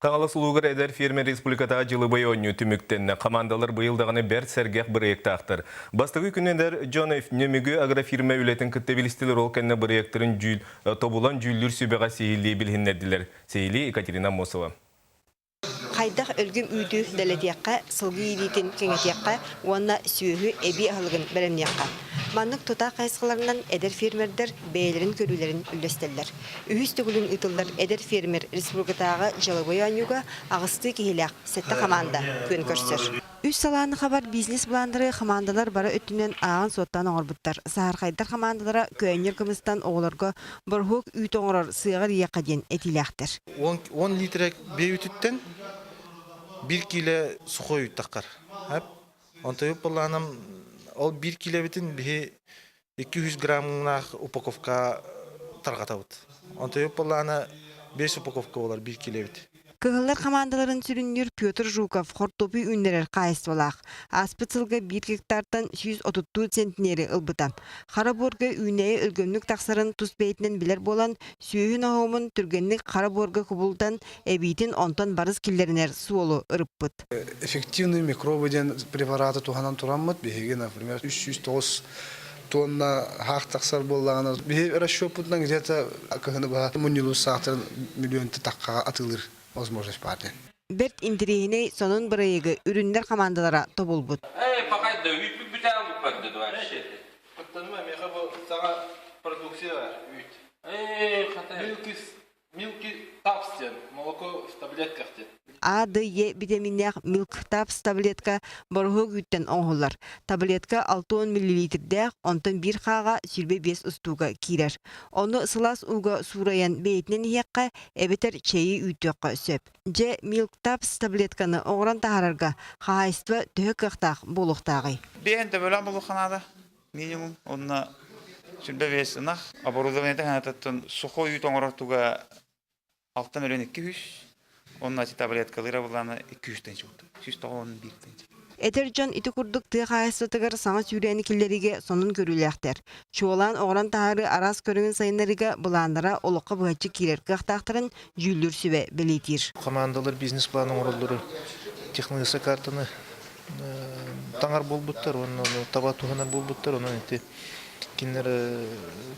Хаҥалас улуугар эдэр фермер республикатааҕы дьылыбай оонньуу түмүктэннэ. Хамаандалар быйыл даҕаны бэрт сэргэх бырайыактаахтар. Бастакы күн эдэр дьон Нөмүгү агрофирма үлэтин кытта билистилэр, ол кэннэ бырайыактарын дьүүл, тобулан дьүүллүүр сүбэҕэ сиһилии билиһиннэрдилэр. Сиһилии Екатерина Аммосова. Хайдах өлгөм үүтү дэлэтиэххэ, сылгы иилиитин кэҥэтиэххэ уонна сүөһү эбии аһылыгын бэлэмниэххэ. Маннык тутаах хайысхаларынан эдэр фермердэр бэйэлэрин көрүүлэрин үллэстэллэр. Үһүс төгүлүн ыытыллар Эдэр фермер республикатааҕы дьыалабыай оонньууга аҕыстыы киһилээх сэттэ хамаанда күөн көрсөр. Үс салааны хабар бизнес-планнары хамаандалар бары өттүнэн ааҕан-суоттаан оҥорбуттар. Саһархайдар хамаандалара көөнньөр кымыстан оҕолорго бороһуок үүт оҥорор сыаҕар иэххэ диэн этиилээхтэр. 10 литрэ биэ үүтүттэн 1 киилэ сухой үүт таххар. Онтон буоллаҕына ол 1 киилэбитин биһи 200 граммнаах упаковка тарҕатабыт. Онтон буоллаҕына 5 упаковка буолар 1 килобит. Кыһыллар хамаандаларын сүрүннүүр Петр Жуков хортуопуй үүннэрэр хаһаайыстыбалаах. Ааспыт сылга биир гектартан 134 центнери ылбыта. Хара буорга үүнээйи өлгөмнүк тахсарын тус бэйэтинэн билэр буолан, сүөһү ноһуомун түргэнник хара буорга кубулутан, эбиитин онтон барыс киллэринэр суолу ырыппыт. Эффективные микробы диэн препараты туһанан тураммыт, биһиги, например, 309 тонна хаах тахсар буоллаҕына, биһи расчеппутунан где-то кыһыны быһа мунньулуу саахтарын миллионты таххаҕа атыылыыр возможность баар диэн. Бэрт интэриэһинэй сонун бырайыагы үрүннэр хамаандалара тобулбут. Эй, пока да үүппүт бүтэ албыппат да вообще. Оттон миэхэ бу саҥа продукция бар үүт. Эй, хата. Milky Tabs диэн молоко в таблетках диэн. А, Д, Е битэмииннээх Milk Tabs таблетка бороһуок үүттэн оҥоһуллар. Таблетка 60 миллилитрдээх, онтон биир хааҕа 25 устууга киирэр. Ону сылаас ууга суурайан бэйэтинэн иһиэххэ эбэтэр чэйи үүтүөххэ сөп. Дьэ, Milk Tabs таблетканы оҥорон таһаарарга хаһаайыстыба төһө кыахтаах буолуохтааҕый? Биэһин төбөлөөх буолуохха наада. Минимум онно сүрбэ биэс ынах оборудованиета санататтан сухой үүт оҥорор туга алтан өлөн 200 онно ати таблеткалыыра буллаана 200 тыһыынча курдук 191 тыһыынча. Эдэр дьон ити курдук тыа хаһаайыстыбатыгар саҥа сүүрээни киллэриигэ сонун көрүүлээхтэр. Чуолаан оҥорон таһаарыы араас көрүҥүн сайыннарыыга былааннара олоххо быһаччы киирэр кыахтаахтарын дьүүллүүр сүбэ бэлиэтиир. Хамаандалар бизнес-план оҥороллору технологическай картаны таҥар буолбуттар уонна ону таба туһанар буолбуттар. Онон ити кинилэр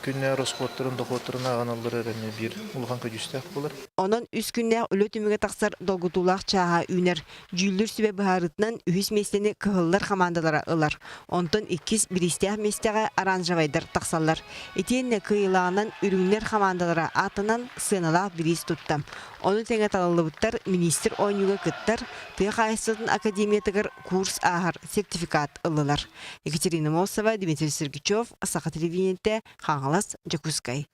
күннээҕи расходтарын, дохуоттарын ааҕыналлара эрэ эмиэ биир улахан көдьүүстээх буолар. Онон үс күннээх үлэ түмүгэ тахсар долгутуулаах чааһа үүнэр. Дьүүллүүр сүбэ быһаарыытынан үһүс миэстэни кыһыллар хамаандалара ылар. Онтон иккис бириистээх миэстэҕэ оранжевайдар тахсаллар. Итиэннэ кыайыылааҕынан үрүҥнэр хамаандалара аатынан сыаналаах бириис тутта. Ону тэҥэ талыллыбыттар министр оонньууга кыттар, тыа хаһаайыстыбатын академиятыгар курс ааһар сертификат ыллылар. Екатерина Мосова, Дмитрий Сергучев, Саха телевидениетэ, Хаҥалас, Дьокуускай.